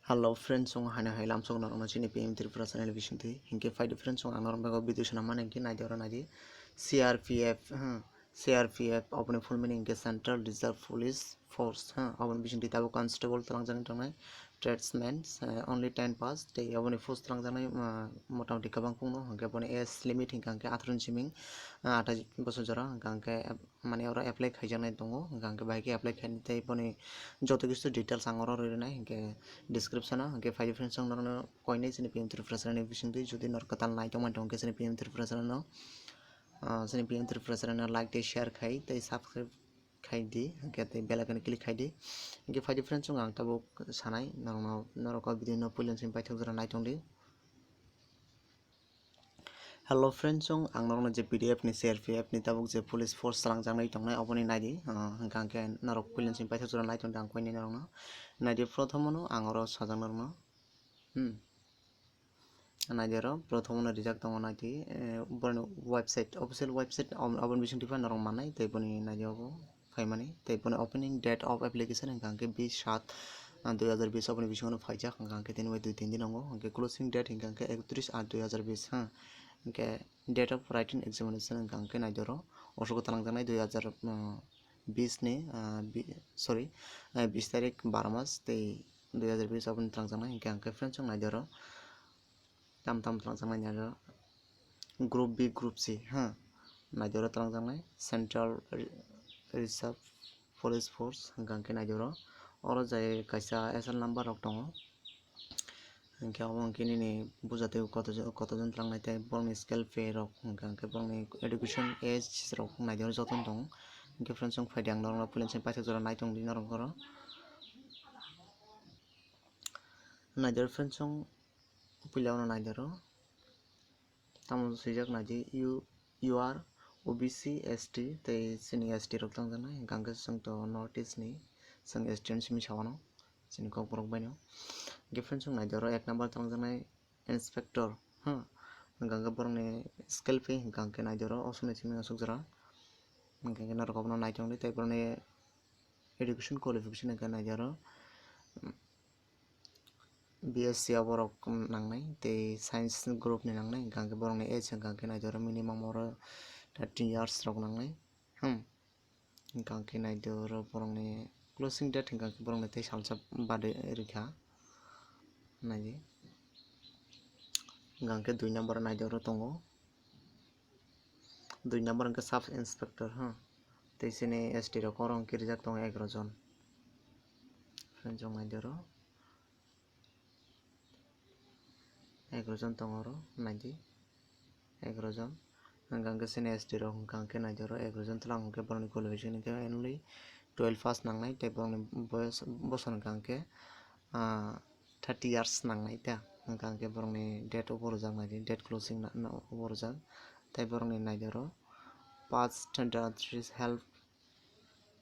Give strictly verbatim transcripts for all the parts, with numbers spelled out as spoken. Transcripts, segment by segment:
Hello friends, chwng haino hai lamsok norokno chini P M Tripura channel bisingtwi. Hinkhe phaidi friends, chwng ang norok bagwi video swnam mani hinkhe naidi oro naidi C R P F, hmm, C R P F oboni full meaning hinkhe Central Reserve Police Force, ha, oboni bisingtwi tabuk constable twlangjaknai tongnai, tradesman, eh, only ten pass, tei oboni post twlangjaknai, ah, motamoti kwbang kungno, hinkhe boni age limit hinkhe atharo ni siming, ah, athais bosor jora, hinkhe mane oro apply khaijaknai tongo, hinkhe ang khe bahai khe apply khainai tei boni joto kisu details ang oro rwi rwnai, hinkhe description o, hinkhe phaidi friends, chwng norokno koinai chini P M Tripura channel ni bisingtwi, jodi norok kwtal nai tongmani tongkhe chini P M Tripura channel no, ah, chini P M Tripura channel no like tei share khai tei subscribe khai di, hinkhe tei bell icon click khai di. Hinkhe phaidi friends, chwng ang tabuk sanai norokno, norok o video no puila simi paithak jora nai tong di. Hello friends, chwng ang norokno je P D F ni, C R P F ni tabuk je police force twlangjaknai tongnai, oboni naidi, ah, hinkhe ang khe norok puila simi paithak jora nai tong di, ang koinai norokno naidi. Prothomo no ang oro sajak norokno, hmm, naidi oro prothomo no rijak tongo naidi, eh, boroni website, official website, ob-, oboni bisingtwi phano norok mannai, tei boni naidi obo phaimani, tei boni opening date of application hinkha hinkhe bis sat, ah, dui hazar bis oboni bisingo phaijak, hinkha hinkhe tini bai dui tin din wngo, hinkhe closing date hinkha hinkhe ektris at dui hazar bis, ha, hinkhe date of written examination hinkha hinkhe naidi oro osuk twlangjaknai dui hazar bis ni, ah, bi-, sorry, ah, bis tarik baro mas tei dui hazar bis oboni twlangjaknai, hinkhe hinkhe friends, chwng naidi oro tam tam twlangjaknai naidi oro. Group B, Group C, ha, naidi oro twlangjaknai Central Re-, Reserve Police Force, hinkha hinkhe naidi oro, oro jai kaisa S L number rok tongo, hinkhe obo hinkhe nini bujatwi koto jon, koto jon twlangnai tei borokni scale pay rok, hinkha hinkhe borokni education age rok naidi oro jotono tongo. Hinkhe friends, chwng phaidi ang norokno puila simi paithak jora nai tong di norok oro. Naidi oro friends, chwng puila ono naidi oro. Tamo swijak naidi, you, you are O B C, S T tei chini S T rok twlangjaknai, hinkha hinkhe chwng to North East ni, chwng S T ni simi sawano, chini kokborok baino. Hinkhe friends, chwng naidi oro ek number twlangjaknai inspector, ha, hinkha hinkhe borokni scale pay hinkha hinkhe naidi oro osomni simi aswk jora, hinkha hinkhe norok obono nai tong di, tei borokni education qualification hinkhe naidi oro, B S C oborok nangnai tei science group ni nangnai, hinkha hinkhe borokni age hinkha hinkhe naidi oro minimum oro thirty years rok nangnai, hmm, hinkha hinkhe naidi oro borokni closing date hinkha hinkhe borokni tei salsa bade rikha, naidi, hinkha hinkhe dui number naidi oro tongo. Dui number hinkhe sub inspector, ha. Tei chini S T rok oro hinkhe rijak tongo egaroh jon. Friends, chwng naidi oro. Egaroh jon tongo oro, naidi. Egaroh jon. Hinkha hinkhe chini S T rok hinkha hinkhe naidi oro egaroh jon twlang hinkhe borokni qualification hinkhe only twelve pass nangnai, tei borokni boyos, bosor hinkha hinkhe, ah, thirty years nangnai ta, hinkha hinkhe borokni date obo rwjak naidi, date closing na, na obo rwjak, tei borokni naidi oro past twenty three half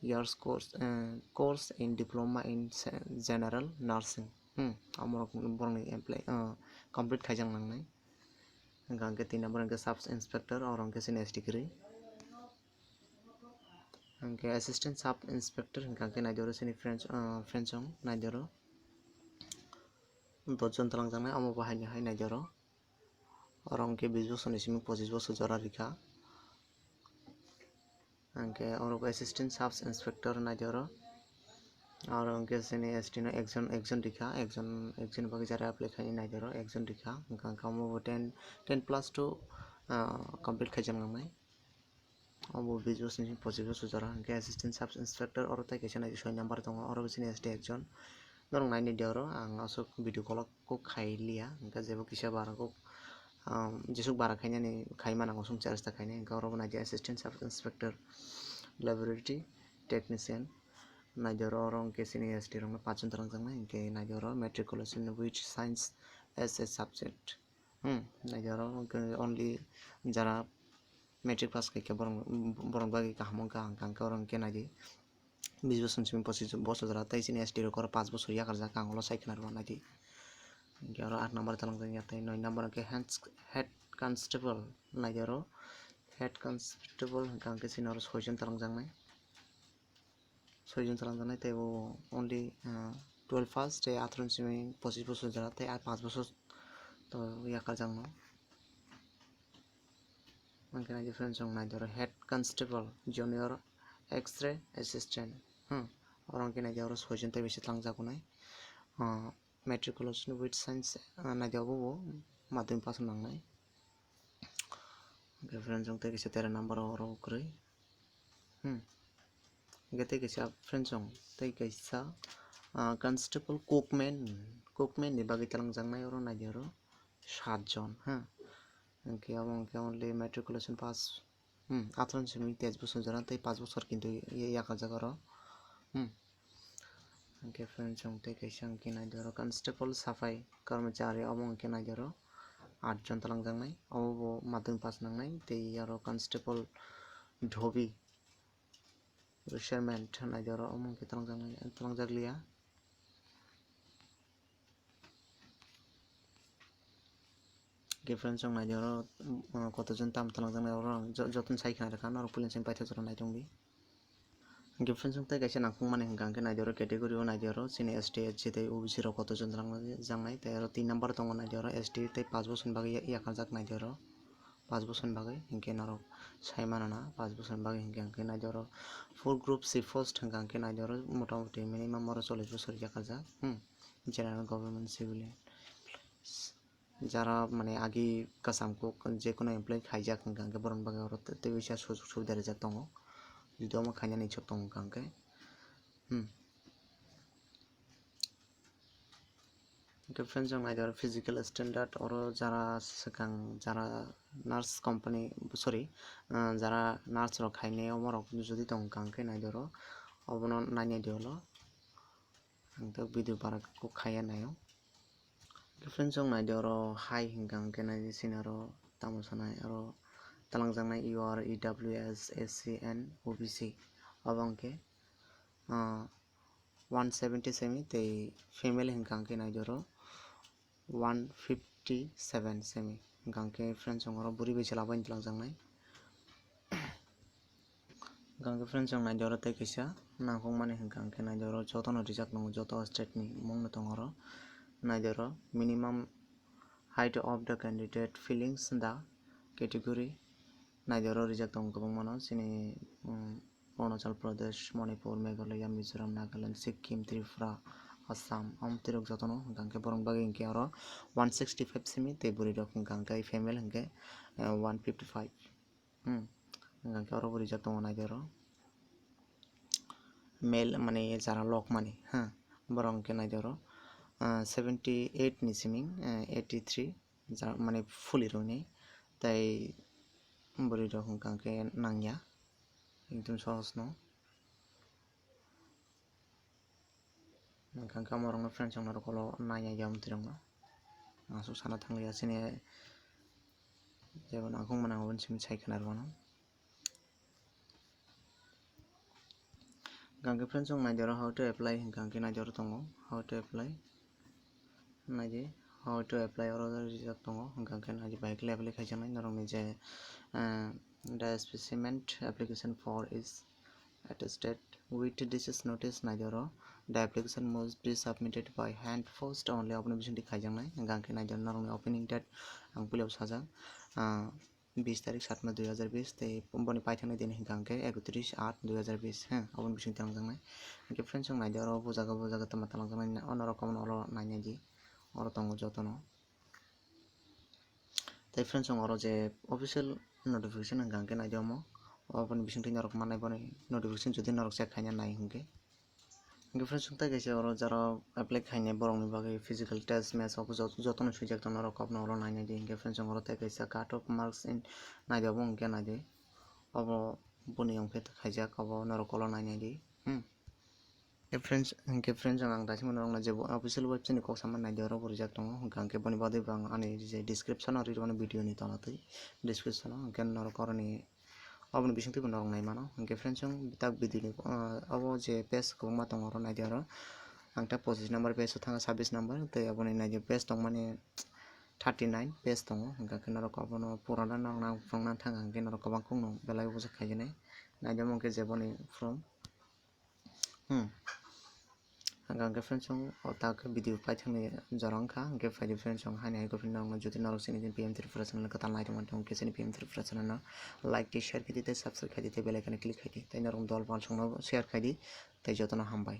years course, eh, course in diploma in se-, general nursing, hmm, omorok borokni apply, ah, complete khaijak nangnai, hinkha hinkhe tin number hinkhe sub inspector, oro hinkhe chini S T kwrwi. Hinkhe assistant sub inspector hinkha hinkhe naidi oro chini friends, ah, friends chwng naidi oro. Dos jon twlangjaknai, omo bo haino hai naidi oro. Oro hinkhe bis bosorni simi pochis bosor jora rikha. Hinkhe oro bo assistant sub inspector naidi oro. Oro hinkhe chini S T no ekjon, ekjon rikha, ekjon, ekjon bagwi jara apply khainai naidi oro, ekjon rikha. Hinkha hinkhe omo bo ten, ten plus two, ah, complete khaijak nangnai. Obo bis bosor ni pochis bosor jora hinkhe assistant sub inspector, oro tei kaisa naidi soi number tongo, oro bo chini S T ekjon. Norok naini di oro, ang aswk video call o kok khai liya, hinkhe jebo kisa bara kok, um, jesuk bara khainani khai mano, ang osong charista khainai, hinkhe oro bo naidi assistant sub inspector, laboratory technician, naidi oro, oro hinkhe chini S T rok no pachjon twlangjaknai, hinkhe naidi oro matriculation with science as a subject. Hmm, naidi oro hinkhe only jara matric pass khaikha borok, borok bagwi kaham wngkha, hinkha hinkhe oro hinkhe naidi bis bosor simi pochis bosor jora, tei chini S T rok oro paanch bosor yakarjak, ang ulo sai khna rwna naidi. Hinkhe oro aat number twlangjak ya, tei noi number hinkhe head, head constable naidi oro, head constable hinkha hinkhe chini oro soijon twlangjaknai. Soijon twlangjaknai tei bo only, ah, twelve pass tei atharo ni simi pochis bosor jora tei a panch bosor to yakarjakno. Hwnkhe naidi friends, chwng naidi oro head constable, junior X-ray assistant. Hmm. Oro hwnkhe naidi oro soijon tei bisi tlangjak wnai. Ah, matriculation with science, ah, naidi obo bo madhyamik pass nangnai. Hwnkhe friends, chwng tei kisa tera number o oro kwrwi. Hmm. Hwnkhe tei kisa friends, chwng tei kisa, ah, constable cookman, cookman ni bagwi talangjaknai oro naidi oro sat jon, ha. Hwnkhe abo hwnkhe only matriculation pass, hmm, atharo ni simi teis bosor jora tei panch bosor kintu ya-, yakarjak oro. Hmm. Hwnkhe friends, chwng tei kaisa hwnkhe naidi oro constable saphai karmachari, obo hwnkhe naidi oro at jon talangjaknai, obo bo madhyamik pass nangnai, tei aro constable dhobi requirement naidi oro, omo hwnkhe talangjaknai, talangjakliya. Hwnkhe friends, chwng naidi oro, um, koto jon tamo talangjaknai oro ang jo-, jotono sai khna rwkha, norok puila chini paithak jora nai tongdi. Hwnkhe friends, chwng tei kaisa nangkukmani hwnkha hwnkhe naidi oro category o naidi oro chini S T, S C tei O B C rok koto jon talangjaknai, tei oro tin number tongo naidi oro S T tei panch bosor ni bagwi ya-, yakarjak naidi oro. Panch bosor ni bagwi hwnkhe norok sai mano na, panch bosor ni bagwi hwnkhe, hwnkhe naidi oro four group C post hwnkha hwnkhe naidi oro motamoti minimum oro chollish bosor yakarjak, hmm, general government civilian. Jara mane agi kwcham kuk je kono employee khaijak hwnkha hwnkhe borokni bagwi oro tei, tei waisa sujok subida rijak tongo, jodi omo khainani ichuk tongo hwnkha hwnkhe, hmm. Hwnkhe friends, chwng naidi oro physical standard, oro jara swkang, jara nurse company, sorry, ah, jara nurse rok khainai, omo rok jodi tong kha hwnkhe naidi oro, obono nainai di olo, ang tok video bara kuk khaiya naio. Hwnkhe friends, chwng naidi oro hai hwnkha hwnkhe naidi sini oro tamo sanai, oro talangjaknai U R, E W S, S C and O B C, obo hwnkhe, ah, one seventy semi tei female hwnkha hwnkhe naidi oro one fifty seven semi. Hwnkha hwnkhe friends, chwng oro bwrwi bai chwla bai talangjaknai. Hwnkha hwnkhe friends, chwng naidi oro tei kaisa nangkukmani hwnkha hwnkhe naidi oro jotono rijak tongo, joto state ni mungno tongo oro. Naidi oro minimum height of the candidate fillings the category. Naidi oro rijak tongo kwbangmano chini, um, Arunachal Pradesh, Manipur, Meghalaya, Mizoram, Nagaland, Sikkim, Tripura, Assam, amtwirok jotono hwnkha hwnkhe borokni bagwi hwnkhe oro one sixty five simi tei bwrwirok hwnkha hwnkhe female hwnkhe, eh, one fifty five. Hmm. Hwnkha hwnkhe oro bo rijak tongo naidi oro. Male mane jara lok mani, ha, borok hwnkhe naidi oro, ah, seventy eight ni simi, eh, eighty three. Ja-, mane fulirokni tei bwrwirok hwnkha hwnkhe nangya, ekdom sohosno. Hwnkha hwnkhe amorokno friends, chwng norok ulo nainai ya mwtwirokno. Aswk sana thangliya chini, jebo nangkukmani ang aboni simi sai khna rwmano. Hwnkha hwnkhe friends, chwng naidi oro how to apply hwnkha hwnkhe naidi oro tongo, how to apply. Naidi how to apply oro rijak tongo, hwnkha hwnkhe naidi bai khe apply khaijaknai norokni je, eh, the specimen application for is attested with discharge notice naidi oro, the application must be submitted by hand post only, oboni bisingtwi khaijaknai, hwnkha hwnkhe naidi oro norokni opening date ang puila sajak, ah, bis tarik sat mas dui hajar bis tei boni paithakni din hwnkha hwnkhe ekotris aat dui hajar bis, he, aboni bisingtwi talangjaknai. Hwnkhe friends, chwng naidi oro bo jaga, bo jaga tamo talangjaknai, norok omono oro nainai di, oro tongo jotono. Tei friends, chwng oro je official notification hwnkha hwnkhe naidi omo, oboni bisingtwi norok mannai boni notification jodi norok check khaina nai hwnkhe. Hwnkhe friends, chwng tei kaisa oro jara apply khainai borokni bagwi physical test, maths, obo jot-, jotono swijak tongo, norok kokno oro nainai di. Hwnkhe friends, chwng oro tei kaisa cut off marks in naidi obo hwnkhe naidi. Obo boni wngkhe khaijak, obo norok ulo nainai di. Hmm. Hwnkhe friends, hwnkhe friends, ang daisimo norokno je bo official website ni kok sama naidi oro bo rijak tongo. Hwnkhe, hwnkhe boni bagwi bo ang ani je description o ri rwmani video ni tola twi description o, hwnkhe norok oroni Oboni bisingtwi bo norok nai mano. Hwnkhe friends, chwng tak video ni, ah, obo je page kwbangma tongo, oro naidi oro. Ang ta pochis number page o thangkha, sabbish number, tei oboni naidi page tongmani thirty nine page tongo. Hwnkhe norok obono purana norok nang phunukna thangkha, hwnkhe norok kwbang khukno belai uansuk khaijani. Naidi omo hwnkhe je boni from Hmm. Hwnkhe friends, chwng o tak video paithakni jora wngkha, hwnkhe phaidi friends, chwng haini hai khe norokno jodi norok chini P M Tripura channel kwtal nai tongmani tongkhe chini P M Tripura channel no like tei share khaidi tei subscribe khaidi tei bell icon click khaidi tei norok dol pal songno share khaidi tei jotono hambai.